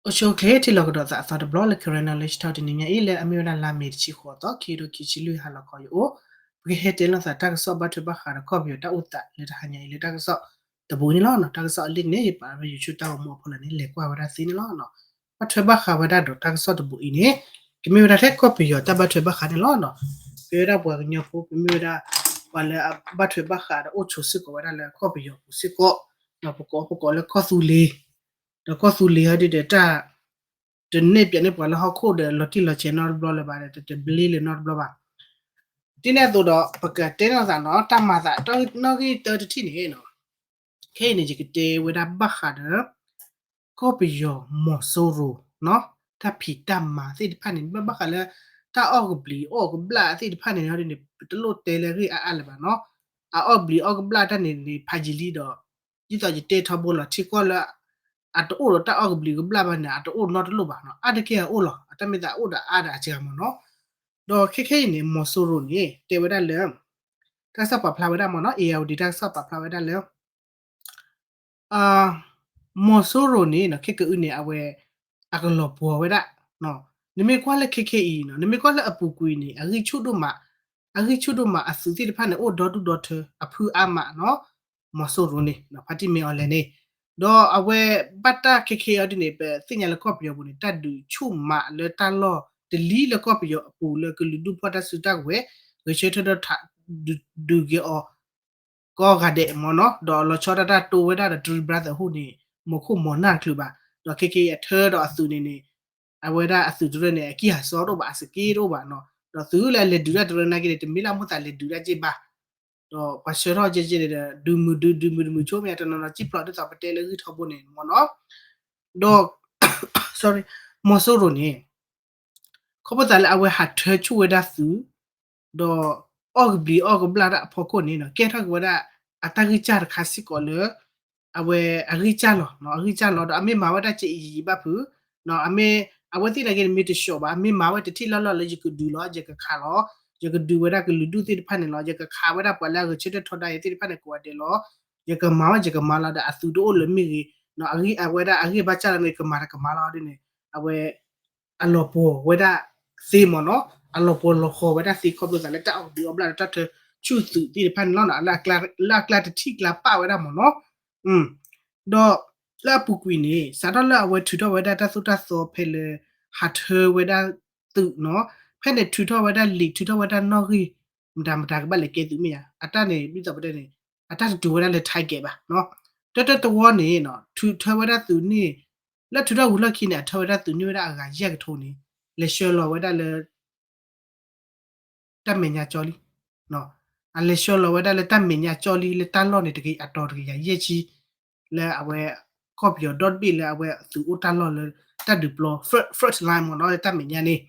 အိၣ်ဆူၣ်အိၣ်ချ့ ထံၣ်လိာ်ကဒီးသးအသီတဘျီလၢ Karen Knowledge Talk တနံၤညါအံၤ လၢအမ့ၢ်ဝဲဒၣ်လါမ့ၤတဆံဃိးသီ ခံကထိခံဆံလွံၢ် ဟါလီၤခီယအိၣ်, ပကဟဲတဲလိာ်သးတၢ်ကစီၣ်ဘၣ်ထွဲဘၣ်ဃးဒီးကီၢ်ပယီၤတၢ်အိၣ်သးလၢတဟါညါအံၤလၢတၢ်ကစီၣ်တဘိအံၤန့ၣ်လီၤ. တၢ်ကစီၣ်အလံာ်န့ၣ် ယပာ်လီၤဝဲ YouTube တၢ်ဂီၤမူအဖီလာ်န့ၣ် လဲၤကွၢ်ဝဲဒၣ်သ့န့ၣ်လီၤ. ဘၣ်ထွဲဘၣ်ဃးဝဲဒၣ်ဒီးတၢ်ကစီၣ်တဘိအံၤန့ၣ် ကမ့ၢ်ဝဲဒၣ်ထဲကီၢ်ပယီၤတၢ်ဘၣ်ထွဲဘၣ်ဃးန့ၣ်လီၤ. ပဝဲဒၣ်ပှၤကညီဖိ ပမ့ၢ်ဝဲဒၣ် ပှၤလၢအဘၣ်ထွဲဘၣ်ဃးဒီးအိၣ်ဆိးစ့ၢ်ကီးဝဲဒၣ်လၢကီၢ်ပယီၤပူၤစ့ၢ်ကီး, ဒီးပကိးပကိးလၢကီၢ်သူလ့ၤ, ဒီးကီၢ်သူလ့ၤဟီဒုဒီးတၢ် တန့ၢ်ပၠးန့ၢ်ပှၤလၢဟီၣ်ခိၣ်ဒီးလီၤတံၢ်လီၤဆဲးနီတဘျီလၢၤဘၣ်ဒီး တဘျ့လၢၤနီတဘျီဘၣ်. ဒ်န့ၣ်အသိးဒီး ပကတဲလိာ်သးနီၤ တၢ်မၤသးနီၣ်ဂံၢ်တၢတထံၣ်န့ၣ်နီၤ, ခဲအံၤန့ၣ် ယကတဲဝဲဒၣ်ဘၣ်ဃးဒီး ကီၢ်ပယီၤမီၤစိရိၤနီၤ, တၢ်ဖံးတၢ်မၤသ့ၣ်တဖၣ်န့ၣ် ဘၣ်ဘၣ်ဃးလၢ တၢ်အီၣ်ကဘျံးအီၣ်ကဘျၣ်သ့ၣ်တဖၣ်န့ၣ် ဟီဒုန့ၣ် ပတလိၣ်တဲလၢအဂ့ၢ်အါအါလၢၤဘၣ်နီၤ. အအီၣ်ဘျံးအီၣ်ကဘျၣ်တၢ်န့ၣ်န့ၣ် ဖးယံာ်လံဒီး ဒ်သိးယတဲထီဘိလီၤ ထံကီၢ်လၢ အတအိၣ်ဒီးတၢ်အီၣ်ကဘျံးကဘျၣ်ဘၣ်န့ၣ် အတအိၣ်နီတလိၣ်ဘၣ်နီၤ, အါတက့ၢ်အအိၣ်လီၤ, အတၢ်မ့ၢ်သးအိၣ်ဒီးအါဒီးအစှၤမ့ၢ်နီၤ. ဒီးခဲခဲအံၤန့ၣ် မီၤစိရိၤန့ၣ် တဲဝဲဒၣ်လၢ တၢ်ကစီၣ်ပာ်ဖျါဝဲဒၣ်မ့ၢ်နီၤ အ့ၣ် အဝဲဒၣ် တၢ်ကစီၣ်ပာ်ဖျါဝဲဒၣ်လၢ မီၤစိရိၤန့ၣ်နီၤ ခဲကအုန့ၣ် အဝဲ အကလီၤပှီၤဝဲဒၣ်, နမ့ၢ်ကွၢ်လၢခဲခဲအံၤနီၤ နမ့ၢ်ကွၢ်လၢအပူၤကွံာ်န့ၣ် အဂံၢ်ဆူၣ်ဒိၣ်မး, အဂံၢ်ဆူၣ်ဒိၣ်မး အသုးသ့ၣ်တဖၣ်န့ၣ် အိၣ်ဒီဒူၣ်ဒီထၢ အဖုအါမးနီၤ, မီၤစိရိၤန့ၣ် ဖါတံၢ်မ့ၢ်အီၤလဲၣ်န့ၣ်, ဒီးအဝဲဘၣ်တၢ်ခဲခဲအံၤဒ်န့ၣ် ပသ့ၣ်ညါလၢကီၢ်ပယီၤပူၤန့ၣ် တၢ်ဒုးဆူၣ်မးလၢတၢ်လီၢ်တလံၤလၢကီၢ်ပယီၤအပူၤလၢကလုာ်ဒူၣ်ဖီၣ်တၢ်စုတၢ်ကဝဲၤ ဂဲၤဆၢထၢၣ်ဒီးထး ဒုးက့ၤအီၤ ကိးဂၤဒဲးမ့ၢ်နီၤ, ဒီးလီၤဆီဒၣ်တၢ်တိဝဲဒၣ်ဒီး Three Brother အဃိန့ၣ် မီၤခိၣ်မီၤနၢ်တချုးဘၣ်, ဒီးခဲခဲအံၤအထၢဒီးအသုးန့ၣ်န့ၣ် အဝဲဒၣ်အသုးတရၢန့ၣ် အကံၢ်ဟးစီတအိၣ်ဘၣ် အစက့တအိၣ်ဘၣ်နီၤ, ဒီးသုးလၢအလဲၤဒုးတၢ်တရၢနာ်က့န့ၣ် တမ့ၢ်လၢအမိၢ်သးလဲၤဒုးတၢ်က့ဘၣ်, ဒီးပှၤဆှၢထီၣ်ကဲကဲန့ၣ်ဒီး ဒုးမုာ်ဒုး ဒုးမုာ်တမုာ်ဆိမ့ၢ် တနီၤနီၤစံၣ်ဖျိးဒ်သိးပတဲလၢဂံၢ်ထီဘိန့ၣ်မ့ၢ်နီၤ, ဒီး sorry မီၤစိရိၤန့ၣ် ခီဖျိသးလၢအဝဲဟးထၢဆူၣ်ဝဲဒၣ်သုး, ဒီးအီၣ်ကဘျံးအီၣ်ကဘျၣ်တၢ်အဖီခိၣ်န့ၣ်နီၤ ကဲထီၣ်က့ၤဝဲဒၣ် အတၢ်ဂံၢ်စၢ်တခါစ့ၢ်ကီးလၢ အဝဲအဂံၢ်စၢ်လီၤ, အဂံၢ်စၢ်လီၤဒီး အမ့ၢ်မၤဝဲဒၣ်ကဲအံၤယံာ်ယံာ်ဘၣ်ဖုး, အမ့ၢ် အဝဲသ့ၣ်နာ်က့န့ၣ် မ့ၢ်တဆှီဘၣ် အမ့ၢ်မၤဝဲတထံၣ်လီၢ်လီၢ်လၢ ယကဒုးလီၤ ယကခးလီၤ, ယကဒုးဝဲဒၣ်ကလုာ်ဒူၣ်သ့ၣ်တဖၣ်န့ၣ်လီၤ, ယကခးဝဲဒၣ်ပှၤလၢအဂဲၤဆၢထၢၣ်ထီဒါယၤသ့ၣ်တဖၣ်န့ၣ် ကိးဂၤဒဲးလီၤ, ယကမၤဝဲယကမၤလီၤဒီး အသုးတအိၣ်လၢၤမ့ၢ်ဂ့ၤ, အဝဲဒၣ်အဂံၢ်ဘၣ်စၢ်လီၤန့ၣ် ကမၤတကမၤလီၤဒ်န့ၣ် အဝဲ အလီၤပှီၤဝဲဒၣ်သ့မ့ၢ်နီၤ, အလီၤပှီၤလီၤဃီၤဝဲဒၣ်သ့ ခီဖျိသးလၢတၢ်အီၣ်ကဘျံးအီၣ်ဘျၣ်ဒီးတၢ်ထၢဆူၣ်သုးသ့ၣ်တဖၣ်န့ၣ်လီၤနီၤ, လၢအကျါတထံၣ်ကျါပာ်ဝဲဒၣ်မ့ၢ်နီၤ, ဒီးလၢအပူၤကွံာ်န့ၣ် စးထီၣ်လၢအဝဲထုးထီၣ်ဝဲဒၣ်တၢ်သိၣ်တၢ်သီဖဲလၢ ဟးထၢဝဲဒၣ်သုးနီၤ, ဖဲန့ၣ်ထုးထီၣ်ဝဲဒၣ်လံာ် ထုးထီၣ်ဝဲဒၣ်နီၣ်ဂံၢ် မတၤမတၤကဘၣ်လဲၤကဲသုးမ့ၢ်ဧါ, အတၢ်န့ၣ် ဒ်သိးပတဲန့ၣ် အတၢ်တတုၤဝဲဒၣ်လၢ target ဘၣ်နီၤ, တၢတၢတဝီန့ၣ် ထုးထၢဝဲဒၣ်သုးန့ၣ် လၢထုးထီၣ်ဝံၤလီၢ်ခံန့ၣ် အထၢဝဲဒၣ်သုးန့ၢ်ဝဲဒၣ်အဂၤယဲၢ်ကထိန့ၣ် လဲၤဆှၢလီၤဝဲဒၣ်လၢ တၢ်မဲာ်ညါကၠီလံ, အလဲၤဆှၢလီၤဝဲဒၣ်လၢတၢ်မဲာ်ညါကၠီလံ လၢတၢ်လီၢ်န့ၣ် တကယၤအတီၤတကယၤယဲၢ်ဆံ လၢအဝဲ ကီၢ်ပယီၤဒီတဘ့ၣ်လၢအဝဲသုးအိၣ်တၢ်လီၢ်လၢ တၢ်ဒုးပျီ front line မ့ၢ်နီၤ လၢတၢ်မဲာ်ညါန့ၣ်,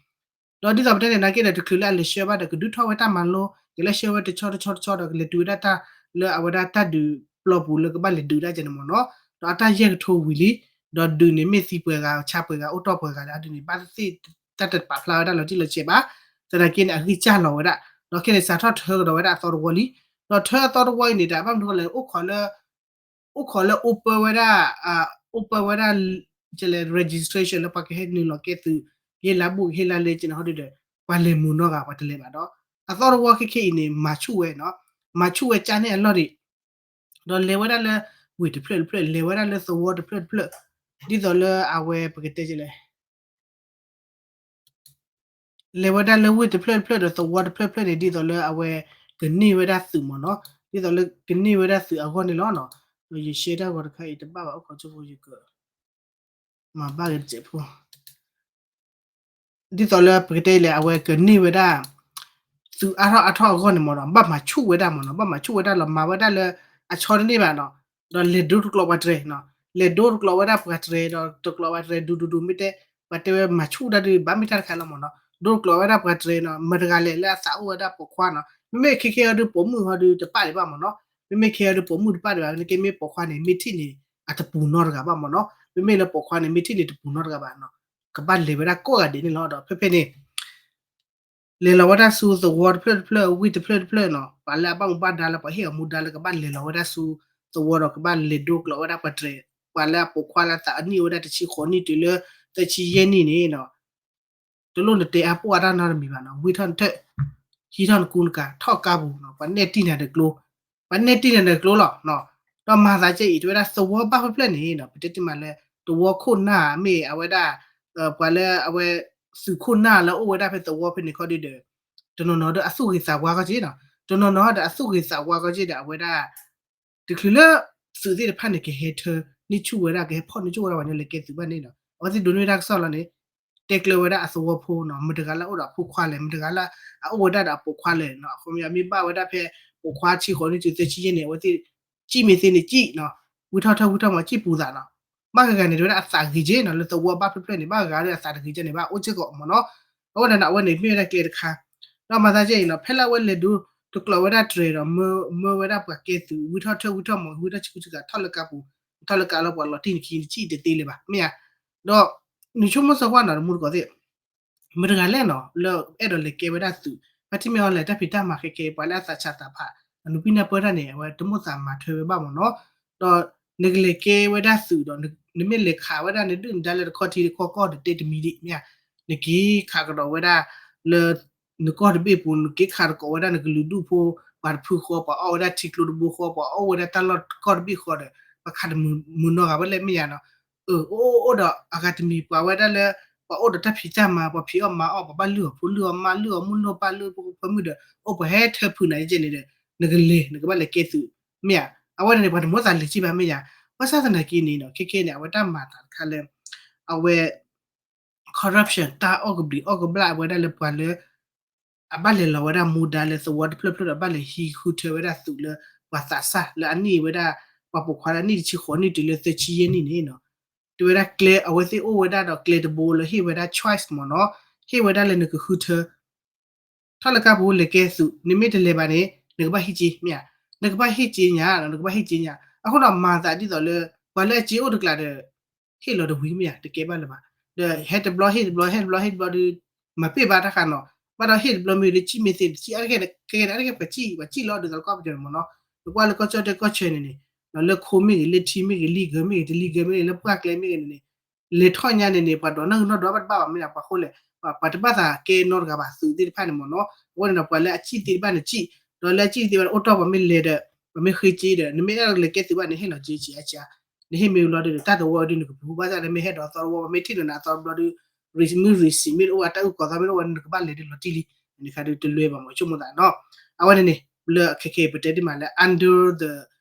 ဒီးဒ်သိးပတဲန့ၣ် နာ်က့ဒီး တချုးလၢအလဲၤဆှၢဘၣ်ဒီး ကဒုးထီၣ်ဝဲတၢ်မၤလိ ကလဲၤဆှၢဝဲတဆီတဆီတဆီဒီး ကလဲၤတုၤဝဲဒၣ်တၢ်လၢအဝဲဒၣ်တၢ်ဒုးပျီပူၤလၢကဘၣ်လဲၤဒုးဒၣ်ကဲန့ၣ်မ့ၢ်နီၤ, ဒီးအတၢ်ယဲၢ်ကထိဝံၤလံ, ဒီးဒုးန့ၣ်မ့ၢ်သံပှဲၤဂၤ ဆါပှဲၤဂၤ အိၣ်တီၢ်ပှဲၤဂၤလၢအဒုးန့ၣ် ဘၣ်သ့ၣ်သ့ၣ် တၢ်တပာ်ဖျါဝဲဒၣ်လီၤတံၢ်လီၤဆဲးဘၣ်, သနာ်က့န့ၣ် အဂံၢ်စၢ်လီၤဝဲဒၣ်, ဒီးခဲန့ၣ် စးထီၣ်ထၢကဒီးဝဲဒၣ်အသီတဝီလံ, ဒီးထၢအသီတဝီအံၤန့ၣ် တၢ်ဘၣ်မနုၤဃိလဲၣ် အိၣ်ခိးလၢ အိၣ်ခိးလၢ open ဝဲဒၣ် open ဝဲဒၣ် registration လၢပှၤကဟဲနုာ်လီၤကဲသုး ဟ့ၣ်လါဘူးကဟ့ၣ်လါလဲကဲန့ၣ်ဟီဒုဒီး ပှၤလဲၤမုာ်နီတဂၤ ပှၤတလဲၤဘၣ်ဒီး အသီတဝီခဲခဲအံၤန့ၣ် မၤဆူၣ်ဝဲနီၤ, မၤဆူၣ်ဝဲကၢန့ၢ်အလီၢ်ဒံး, ဒီးလဲၤဝဲဒၣ်လၢ ဝ့ၢ်တဖျၢၣ်တဖျၢၣ် လဲၤဝဲဒၣ်လၢသဝီတဖျၢၣ်တဖျၢၣ်, ဒ်သိးလၢအဝဲပကတဲလဲၣ် လဲၤဝဲဒၣ်လၢဝ့ၢ်တဖျၢၣ်တဖျၢၣ်ဒီးသဝီတဖျၢၣ်တဖျၢၣ်န့ၣ် ဒ်သိးလၢအဝဲကန့ၢ်ဝဲဒၣ်သုးမ့ၢ်နီၤ, ဒ်သိးလၢကန့ၢ်ဝဲဒၣ်သုးအဂီၢ်န့ၣ်လီၤ. ဒီးယရှဲတၢ်ဂီၤတခါအံၤတဘၣ်ဘၣ် အိၣ်ခိးကၠိဖိယက မၤဘၣ်ဂ့ၤတစဲးဖိ ဒ်သိးလၢပကတဲလဲၣ် အဝဲကန့ၢ်ဝဲဒၣ် သုးအါထီၣ်အါထီၣ်အဂီၢ်န့ၣ်မ့ၢ်နီၤ ဘၣ်မၤဆူၣ်ဝဲဒၣ်မ့ၢ်နီၤ ဘၣ်မၤဆူၣ်ဝဲဒၣ်လီၤ မၤဝဲဒၣ်လၢအဆီတန့ၢ်ဘၣ်နီၤ, ဒီးလဲၤဒိတကျိးပှၤတြဲၤနီၤ, လဲၤဒိတကျိးဝဲဒၣ်ပှၤတြဲၤ ဒီးတကျိးပှၤတြဲၤ ဒူဒူဒူ မ့ၢ်တဲ ပှၤတဲဝဲမၤဆူၣ်ဒၣ်ဒုး ဘၣ်မ့ၢ်တၢ်တခါလီၤမ့ၢ်နီၤ, ဒိတကျိးဝဲဒၣ်ပှၤတြဲၤနီၤ မတၤတဂၤလဲၣ်လၢအသးအိၣ်ဝဲဒၣ်ပိာ်ခွါနီၤ, မ့မ့ၢ်ခဲခဲအံၤဒုးပိာ်မုၣ်ဟီဒုးတပၣ်လၢၤဘၣ်မ့ၢ်နီၤ, မ့မ့ၢ်ခဲအံၤဒုးပိာ်မုၣ်တပၣ်လၢၤဘၣ် နကဲမ့ၢ်ပိာ်ခွါန့ၣ် မ့ၢ်ထံၣ်န့ၣ် အတပူၤနီတဂၤဘၣ်မ့ၢ်နီၤ, မ့မ့ၢ်လၢပိာ်ခွါန့ၣ် မ့ၢ်ထံၣ်န့ၣ်တပူၤနီတဂၤဘၣ်နီၤ, ကဘၣ်လဲၤဝဲဒၣ်ကိးဂၤဒဲးန့ၣ်လီၤ. ဒီးဖဲဖဲန့ၣ် လဲၤလီၤဝဲဒၣ်ဆူသဝီတဖျၢၣ်တဖျၢၣ် ဝ့ၢ်တဖျၢၣ်တဖျၢၣ်နီၤ, ပှၤလၢအဘၣ်မူဘၣ်ဒါလၢပှၤဟ့ၣ်အမူဒါလၢကဘၣ်လဲၤလီၤဝဲဒၣ်ဆူသဝီဒီးကဘၣ်လဲၤဒိကျိးဝဲဒၣ်ပှၤတြဲၤ ပှၤလၢအပိာ်ခွါလၢအသးအနံၣ်အိၣ်ဝဲဒၣ်တဆံဃိးနံၣ်တုၤလၢသၢဆံယဲၢ်နံၣ်န့ၣ်နီၤ တလိၣ်နတဲအါပှၢ်တၢ်နီတမံၤဘၣ်နီၤ ဝံထီၣ်နထၢၣ် ဟံးထီၣ်နကူနကၤ ထီၣ်ကါပူၤနီၤ ပှၤနဲၣ်တံၢ်နၤဒီးကျိ ပှၤနဲၣ်တံၢ်နၤဒီးကျိလီၤ. ဒီးမၤသးကဲအံၤ တဲဝဲဒၣ်သဝီဘၣ်ဖျၢၣ်ဖျၢၣ်န့ၣ်နီၤ ပတဲတ့ၢ်မးလၢ သဝီခိၣ်နၢ်မ့ၢ်အဝဲဒၣ် ပှၤလၢအဝဲ သုးခိၣ်နၢ်လၢအိၣ်ဝဲဒၣ်ဖဲသဝီဖဲန့ၣ်ခီဒုဒီး တနီၤနီၤဒီးအသူၣ်ဂ့ၤသးဝါကီၢ်က့နီၤ တနီၤနီၤဒီးအသူၣ်ဂ့ၤသးဝါကီၢ်က့ဒီးအဝဲဒၣ် တချုးလၢ သုးသ့ၣ်တဖၣ်န့ၣ် ကဟဲထၢန့ၢ်ဆူၣ်ဝဲဒၣ် ကဟဲဖီၣ်န့ၢ်ဆူၣ်ဝဲဒၣ်ပှၤလၢလဲၤကဲသုးဘၣ်န့ၣ်နီၤ အဝဲသ့ၣ်ဒိးန့ၢ်ဝဲဒၣ်ကစီၣ်လီၤန့ၣ် တဲကျၢၤဝဲဒၣ်အသဝီဖိနီၤ မတၤတဂၤလၢအအိၣ်ဒီးအဖိခွါလဲၣ် မတၤတဂၤလၢအအိၣ်ဝဲဒၣ်ဒီးအပိာ်ခွါလဲၣ်နီၤ အဃိမ့ၢ်မ့ၢ်ဘၣ်ဝဲဒၣ်ဖဲ ပိာ်ခွါဆံဃိးနံၣ်တုၤသၢဆံယဲၢ်န့ၣ် အဝဲသ့ၣ် စံၣ်မ့ၢ်သ့န့ၣ်စံၣ်နီၤ ဝံထီၣ်ထၢၣ်ဝံထီၣ်မၤစံၣ်ပူၤသးနီၤ ဘၣ်ဂၤဂၤန့ၣ် တဲဝဲဒၣ်အသးဂ့ၤက့နီၤ လၢသဝီဘၣ်ဖျၢၣ်ဖျၢၣ်န့ၣ် ဘၣ်ဂၤဒီးအသးတဂ့ၤကန့ၣ် ဘၣ်အိၣ်စ့ၢ်ကီးမ့ၢ်နီၤ အဃိန့ၣ်နီၤ အဝဲန့ၣ်မ့ၢ်ဝဲဒၣ်ကျဲတခါ ဒီးမၤသးကဲအံၤနီၤ ဖဲလၢအဝဲလဲၤဒိတကျိးဝဲဒၣ်တြဲၤဒီး မၢဝဲဒၣ်ပှၤကဲသုး ဝံထီၣ်ထၢၣ်ဝံထီၣ်မၤ ဝံထီၣ်ဆံကူဆံကၤ ထီၣ်လၢကါပူၤ ထီၣ်လၢကါလီၤပှၤလီၤတံၢ်နခံနစံၣ်တသ့လၢၤဘၣ် မ့ၢ်ဧါ ဒီး နဆိကမိၣ်ဆိကွၢ်နီၤ တမူတကိးသ့ၣ် မတၤတဂၤလဲၣ်နီၤ လၢအဲၣ်ဒိးလဲၤကဲဝဲဒၣ်သုး ဖါတံၢ်မ့ၢ်အီၤလဲၤတၢ်ဖံးတၢ်မၤခဲကဲ ပှၤလၢအသးဆးသးဖး အနုာ်ပံၢ်နၢ်ပၢၢ်တၢ်န့ၣ် အဝဲတမိၣ်သးမၤထွဲဝဲဘၣ်မ့ၢ်နီၤ ဒီးနကလဲၤကဲဝဲဒၣ်သုးဒီး နမ့ၢ်လဲၤခးဝဲဒၣ်နဒုၣ်နဒါလၢတခီၣ်ထံးတခီၣ်ကီၢ်ဒီးတဲတမံၤဒံး မ့ၢ်ဧါ နက့ၤခးကဒီးဝဲဒၣ်လၢ နကီၢ်တဘ့ၣ်ပူၤ နက့ၤခးတကိးဝဲဒၣ်နကလုာ်ဒူၣ်ဖိ ပှၤတဖုဃီ ပှၤအီၣ်ဝဲဒၣ်ထံကျိတဘိဃီ ပှၤအီၣ်ဝဲဒၣ်တၢ်လီၢ်ကီၢ်တဘ့ၣ်ဃီဒီး ပှၤခးတမုာ်နီၢ်ဂၤဝဲလဲၣ်မ့ၢ်ဧါနီၤ အိၣ်အိၣ်ဒီးအဂၤတမံၤ ပှၤဝဲဒၣ်လၢ ပှၤအိၣ်ဒီးတၢ်ဖံးတၢ်မၤ ပှၤဖံးအီၣ်မၤအီၣ် ပှၤဘၣ်လုၢ်အီၣ်ဖိလုၢ်အီၣ်မါ လုၢ်အီၣ်မုၣ်လုၢ်အီၣ်ပၢ်လုၢ်အီၣ်ဖိခွဲမုၣ်ဒီး အိၣ်ပှၤဟဲထၢဖုးနၤယဲၢ်န့ၣ်ဒီး နကလဲၤ နကဘၣ်လဲၤကဲသုး မ့ၢ်ဧါ အဝဲန့ၣ်န့ၣ် ပှၤတမိၣ်သးလၢၤက့ဘၣ်မ့ၢ်ဧါ ဘၣ်ဆၣ်သနာ်က့န့ၣ်နီၤ ခဲခဲန့ၣ် အဝဲတၢ်မၤသးတခါလၢ အဝဲ corruption တၢ်အီၣ်ကဘျံးအီၣ်ကဘျၣ်ဝဲဒၣ်လၢပှၤလၢ အဘၣ်လဲၤလီၤဝဲဒၣ်မူဒါလၢသဝီတဖျၢၣ်ဖျၢၣ်ဒီး ဘၣ်လဲၤဟံးဃုထၢဝဲဒၣ်သုးလၢ ပှၤသးစၢ်လၢအနံၣ်ဝဲဒၣ် ပှၤပိာ်ခွါလၢအနံၣ်တဆံဃိးနံၣ်တုၤလၢသၢဆံယဲၢ်နံၣ်န့ၣ်နီၤ တဲဝဲဒၣ်ကျဲ အဝဲသ့ၣ်အိၣ်ဝဲဒၣ်ဒီးကျဲတဘိလၢဟ့ၣ်ဝဲဒၣ် choice မ့ၢ်နီၤ ဟ့ၣ်ဝဲဒၣ်လၢနကဃုထၢ ထီၣ်လၢကါပူၤလဲၤကဲသုး နမ့ၢ်တလဲၤဘၣ်န့ၣ် နကဘၣ်ဟ့ၣ်က့ မ့ၢ်ဧါ, နကဘၣ်ဟ့ၣ်က့ညါ နကဘၣ်ဟ့ၣ်က့ညါ အဃိဒီးမၤသးဒ်သိးလၢ ပှၤလၢအက့အိၣ်တကျးဒီး ဟ့ၣ်လီၤတဝံၤမ့ၢ်ဧါ တကဲဘၣ်လၢၤဘၣ်, ဒီးဟဲတဘျီဟ့ၣ်တဘျီ ဟဲတဘျီ ဟ့ၣ်တဘျီဒီး မၤပ့ၢ်ဘၣ်တၢ်ဃးနီၤ, ဘၣ်ဒီးဟ့ၣ်တဘျီမ့ၢ်ဒီး စံၣ်မ့ၢ်သ့ စံၣ်အါတက့ၢ် ခဲကဲန့ၣ် အါတက့ၢ်ပှၤစံၣ် ပှၤစံၣ်လီၤဒ်သိးလၢကီၢ်ပယီၤန့ၣ်မ့ၢ်နီၤ, နကွၢ်လၢကီၢ်ကၠီၣ်တဲၣ်ကီၢ်ဆၢန့ၣ်န့ၣ် လၢခိမ့ၢ်ဂ့ၤ လၢထံမ့ၢ်ဂ့ၤ လံာ်ဂၢၢ်မ့ၢ်ဂ့ၤ တလံာ်ဂၢၢ်မ့ၢ်ဂ့ၤ လၢပှၢ်ကျဲမ့ၢ်ဂ့ၤန့ၣ်န့ၣ် လဲၤထီၣ်ညါန့ၣ်န့ၣ် ပှၤဒိးနီၣ်ဂံၢ်နီၣ်ဒွးဘၣ်တဘၣ်ဘၣ်မ့ၢ်ဧါ, ပှၤဃိလဲၣ်, ပှၤတဘၣ်သးကဲနီတဂၤဘၣ် သုးသ့ၣ်တဖၣ်န့ၣ်မ့ၢ်နီၤ, အဃိန့ၣ်ဒီး ပှၤလၢအစံၣ်သ့ၣ်တဖၣ်န့ၣ်စံၣ်, ဒီးလၢအစံၣ်သ့ၣ်တဖၣ်န့ၣ် အိၣ်တီၢ်ပှၤမ့ၢ်လဲၤဒီး ပှၤမ့ၢ်ဃ့က့ဒီး နမ့ၢ်အဲၣ်ဒိးလဲၤကဲသုးဘၣ်န့ၣ် ဟ့ၣ်လီၤက့ဆံးအါဆံး, နဟ့ၣ်မ့ၢ်ဘျီဒီး တၢ်သဝီဒုးနကပူၤဘၣ်ဆၣ်ဒီး မ့ၢ်ဟဲဒီးသီတဝီ ပှၤမ့ၢ်ထံၣ်နၤနၤသီတဘျီဒီး ရံမုၢ်ရံစံး မ့ၢ်တအိၣ်ဝဲတၢ်အုၣ်ကီၤသီ မ့ၢ်တအိၣ်ဝဲ နကဘၣ်လဲၤဒ်လီၤတံၢ်လံ, န့ၣ်ခါဒုးတလွဲဘၣ်မ့ၢ် ဆိကမိၣ်သးနီၤ, အဝဲန့ၣ်န့ၣ် လၢခဲကဲပတဲဒ်မးလၢ under the